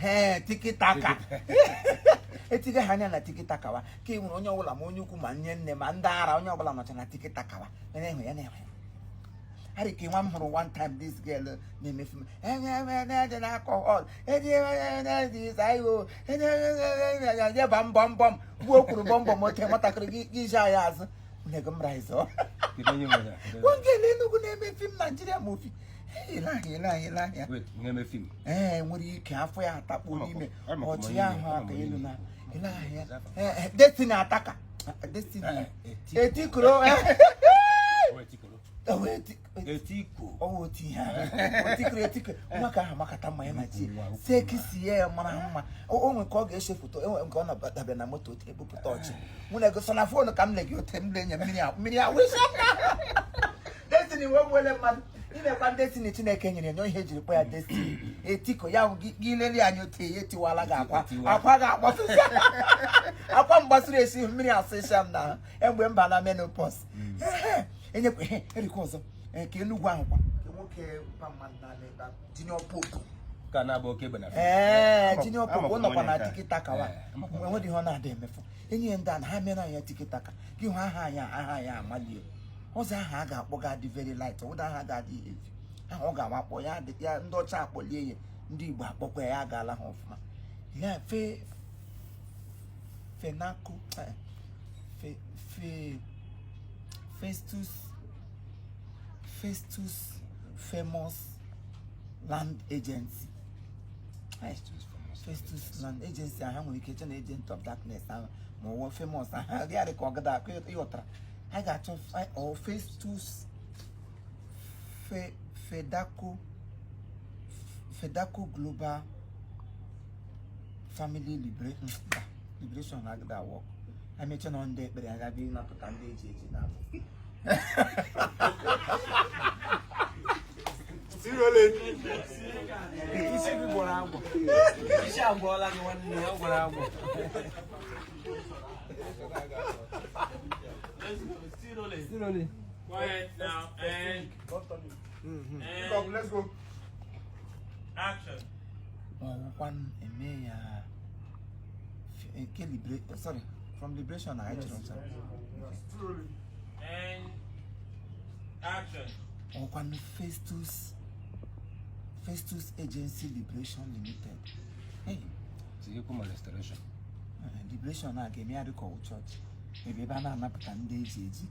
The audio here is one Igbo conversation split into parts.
Ehe, tikitaka. Etiga ha anya na tikitakawa ka ị nwere onye ọbụla, ma onye ukwu, ma nne nne, ma ndị ara, onye ọbụla nọcha na tikitakawa na-ehụ ya, na-ehụ ya. Arị ka nwa m hụrụ one time, this girl na-eme film dị na alcohol ba mbọm bọm gbuo kwuru bọm bọm ote nwatakịrị gị gị ji ya azụ nego m rise. Kedu onye nwe ya? One girl Enugu na-eme film, Nigeria movie. Ile ahịa, ile ahịa, ile ahịa. Wait, na-eme film? Ee, nwere ike afọ ya atakpuo n'ime Amakwa m ọchị onye ya na-ekwu, ahụ ama aka m onye elu na na-ekwu. ile ahịa. Ee, Destiny Ataka, Destiny. Etiko. Etikoro. Oh, Etikoro. Etiko. Ọwụ otu ihe ahụ, otikoro, etikoro. Nwa ka ahụ makata mma ya na chi sekisi ya mara mma. O nwere ka ọ ga-ese foto, enwe nke ọ na-dabere na moto otu ebupụta ọchị mụ na ego so na phone ka m le gị ote m lenye mmiri a mmiri a wụsa. Destiny wee gbuole mmadụ imekwa. Destiny Chineke nyere nye ihe ejiri kpọ ya Destiny Etiko ya bụ gị leli anya ote ya etiwala gị akwa. Etiwa. Akwa ga-agbasịsị akwa m gbasịrị esi mmiri asịsịa m na egbe mba na menopause. Enyekwa ihe erikwa ọzọ. Ee, ka Enugwu ahụ kwa nke nwoke mpa mmadụ na-ala ebe ahụ, Junior Pope. Ka na-agba oke egbe na film. Ee, Junior Pope. Amakwa ọ m nọkwa onye na nke a. tikitakawa. Ee, amakwa m. Enweghị ihe ọ na-ada emefu enyi ya ndị a na ha mere anyị tikitaka gị hụ aha anyị, aha anyị amalie ọzọ. Aha a ga-akpọ ga-adị very light, ụda aha ga-adị heavy, aha ọ ga-awakpọ ya dị ya, ndị ọcha akpọlie ya, ndị Igbo akpọkwa ya, ya agaala ha ọfụma ya fe fenaco fe fe Festus, Festus Famous Land Agency. Hey, Festus Land Agency ahụ nwere ike che na Agent of Darkness ahụ ma ọwụ famous ahụ ya dị ka ọgada akụ ịghọtara. Ha ga-achọ ọ Festus Fedaco, Fedaco Global Family Liberation agada work emecha na ndị ekpere ya ga-abịa ịnapụta ndị eji eji na abụ. Isi gị gwọrọ agwọ. Isi agwọọla gị, nwanne, ọ gwọrọ agwọ. Let's go. Still rolling. Still rolling. Quiet now and Let's go. action. Ma ọ wụkwa eme ya nke sorry, from liberation na anyị chọrọ ncha. Still rolling. And action. Ọkwanụ Festus, Festus Agency Liberation Limited. Hey, Tinyekwu ma restoration. Liberation a ga-eme ya dịka ọwụ chọọchị ebe ebe a na-anapụta ndị eji eji.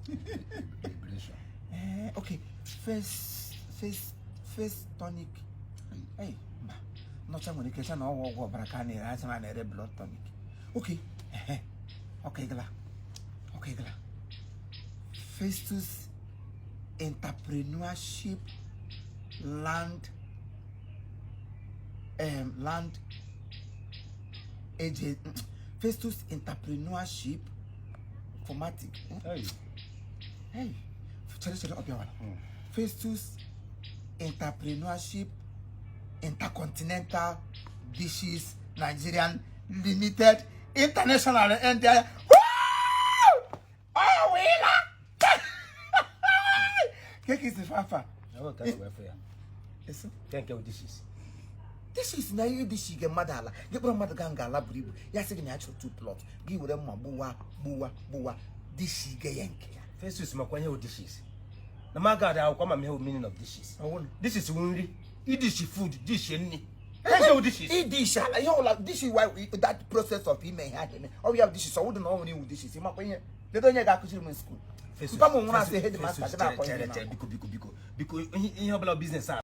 Liberation. Ee, okay, face face face tonic. Hey, mba, nọcha nwere ike sị na ọgwụ ọgwụ ọbara ka a na-ere, asị na a na-ere blood tonic. Okay, ehe, okay, gala, okay, gala. Festus Entrepreneurship Land Land Agent, Festus Entrepreneurship Formatic. Hey. Hey, chere, chere, ọ bịawara. Festus Entrepreneurship Intercontinental Dishes Nigerian Limited International and ọ wịla keke isi fafa. Na ọ ka wee fụ ya. Eso. Nke nke bụ dishes. Dishes na ihe dishi gị mmadụ ala gị kpọrọ mmadụ gaa nga ala buru ibu, ya sị gị na ya chọrọ two plot, gị were mma gbuwa gbuwa gbuwa dishi gị ya nke ya. Festus makwa ihe bụ dishes. Na ma ga akwụkwọ ama m ihe bụ meaning of dishes. Ọwụnụ. Dishes bụ nri. Idishi food, dish nri. Nke bụ dishes. Idishi ala ihe ọbụla dishi wa that process of ime ihe ahụ eme, ọ bụ ya bụ dishes. Ọwụdụ na ọ nwere iwu dishes, ịmakwa ihe ledo onye ga-akụziri m school. Festus, Mpa m nwụrụ asị Festus, headmaster Festus, gị na-akọ chere, ihe chere, na biko, biko, biko, biko, ihe ọbụla business a.